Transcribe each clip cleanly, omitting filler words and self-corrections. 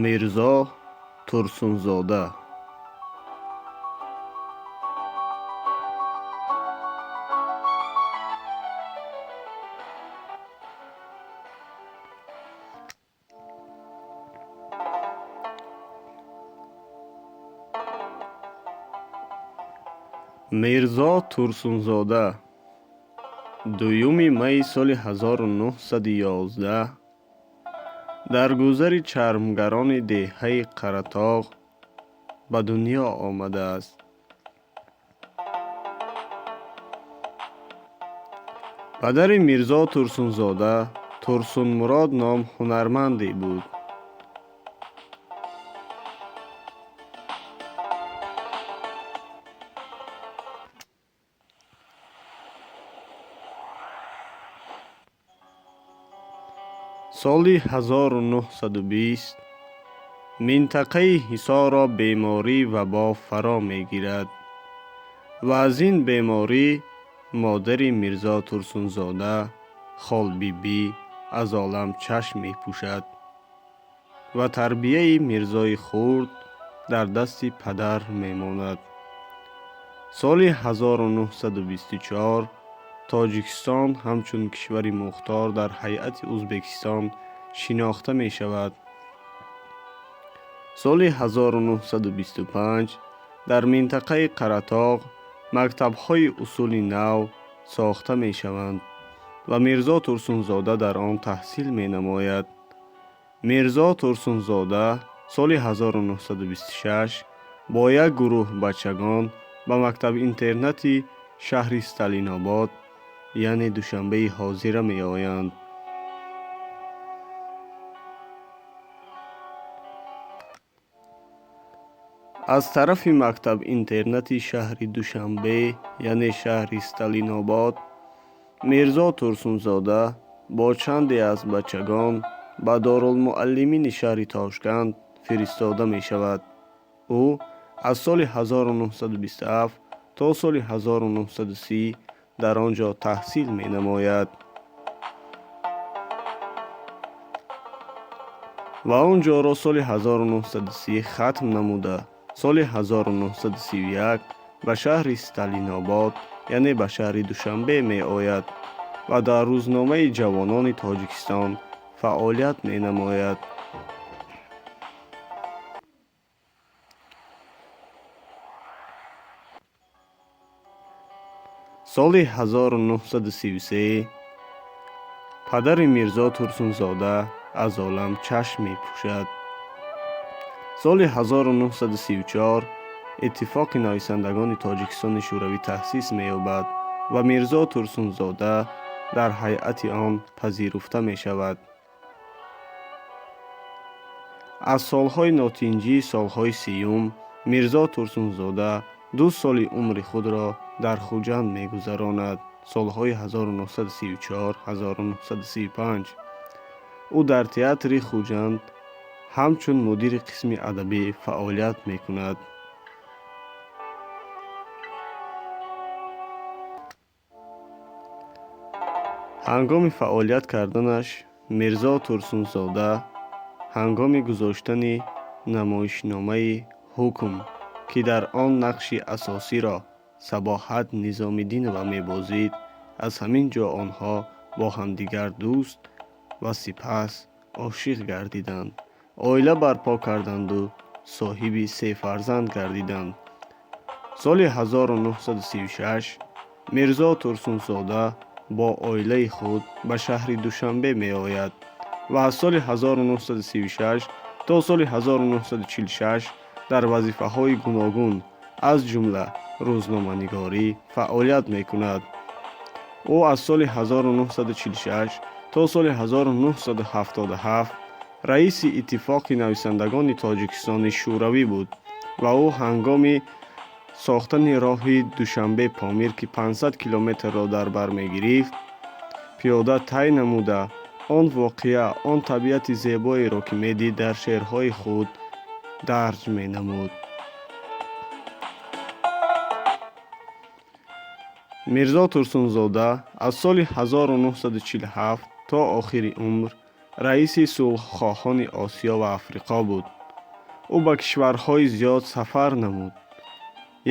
Мирзо Турсунзода. Мирзо Турсунзода 2 майи соли 1911 дар гузари чармгарони деҳаи Қаратоғ ба дунё омадааст. Падари Мирзо Турсунзода Турсунмурод ном ҳунарманде буд. Соли 1920 минтақаи Ҳисорро бемории вабо фаро мегирад ва аз ин беморӣ модари Мирзо Турсунзода Холбибӣ аз олам чашм мепӯшад ва тарбияи Мирзои хурд дар дасти падар мемонад. Соли 1924 Тоҷикистон ҳамчун кишвари мухтор дар ҳайати Ӯзбекистон шинохта мешавад. Соли 1925 дар минтақаи Қаратоғ мактабҳои усули нав сохта мешаванд ва Мирзо Турсунзода дар он таҳсил менамояд. Мирзо Турсунзода соли 1926 бо як гурӯҳ бачагон ба мактаб-интернати шаҳри Сталинобод, яъне Душанбеи ҳозира меоянд. Аз тарафи мактаб-интернати шаҳри Душанбе, яъне шаҳри Сталинобод, Мирзо Турсунзода бо чанде аз бачагон ба Дорулмуаллимини шаҳри Тошканд фиристода мешавад. Ӯ аз соли 1927 то соли 1930 дар он ҷо таҳсил менамояд ва он ҷоро соли 1930 хатм намуда, соли 1931 ба шаҳри Сталинобод, яъне ба шаҳри Душанбе меояд ва дар рӯзномаи ҷавонони Тоҷикистон фаъолият менамояд. Соли 1933 падари Мирзо Турсунзода аз олам чашм мепӯшад. Соли 1934 Иттифоқи нависандагони Тоҷикистони Шӯравӣ таъсис меёбад ва Мирзо Турсунзода дар ҳайати он пазируфта мешавад. Аз солҳои нотинҷии солҳои сиюм Мирзо Турсунзода 2 соли умри худро дар Хуҷанд мегузаронад. Солҳои 1934-1935 ӯ дар театри Хуҷанд ҳамчун мудири қисми адабӣ фаъолият мекунад. Ҳангоми фаъолият карданаш Мирзо Турсунзода ҳангоми гузоштани намоишномаи «Ҳукм», ки дар он нақши асосиро Сабоҳат Низомиддинова мебозид, аз ҳамин ҷо онҳо бо ҳамдигар дӯст ва сипас ошиқ гардиданд, оила барпо карданду соҳиби 3 фарзанд гардиданд. Соли 1936 Мирзо Турсунзода бо оилаи худ ба шаҳри Душанбе меояд ва аз соли 1936 то соли 1946 дар вазифаҳои гуногун, аз ҷумла рӯзноманигорӣ фаъолият мекунад. Ӯ аз соли 1946 то соли 1977 раиси Иттифоқи нависандагони Тоҷикистони Шӯравӣ буд ва ӯ ҳангоми сохтани роҳи Душанбе-Помир, ки 500 километрро дар бар мегирифт, пиёда тай намуда, он воқеа, он табиати зебоеро, ки медид, дар шеърҳои худ дарҷ менамуд. Мирзо Турсунзода аз соли 1947 то охири умр Раиси сулҳхоҳони Осиё ва Африқо буд. Ӯ ба кишварҳои зиёд сафар намуд.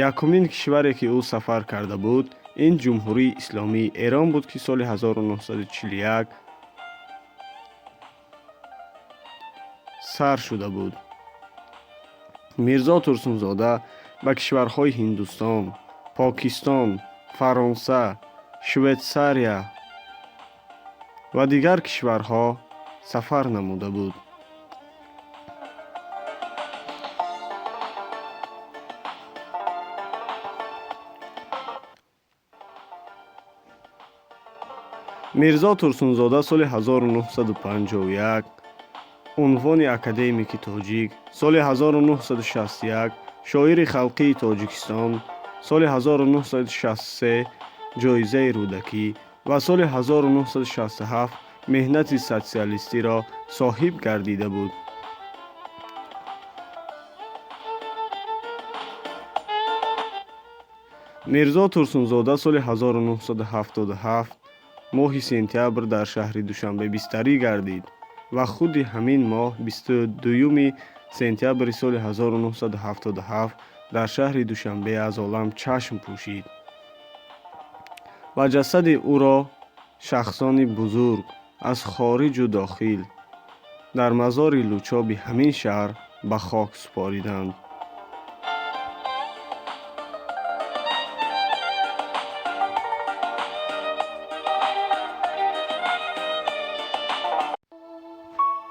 Якумин кишваре, ки ӯ сафар карда буд, ин Ҷумҳурии Исломии Эрон буд, ки соли 1941 сар шуда буд. Мирзо Турсунзода ба кишварҳои Ҳиндустон, Покистон, Фаронса, Швейтсария ва дигар кишварҳо сафар намуда буд. Мирзо Турсунзода соли 1951 унвони академики тоҷик, соли 1961 шоири халқии Тоҷикистон, соли 1963 ҷоизаи Рӯдакӣ ва соли 1967 меҳнати социалистиро соҳиб гардида буд. Мирзо Турсунзода соли 1977 моҳи сентябр дар шаҳри Душанбе бистарӣ гардид ва худи ҳамин моҳ, 22 сентябри соли 1977, дар шаҳри Душанбе аз олам чашм пӯшид ва ҷасади ӯро шахсони бузург аз хориҷу дохил дар мазори Лучоби ҳамин шаҳр ба хок супориданд.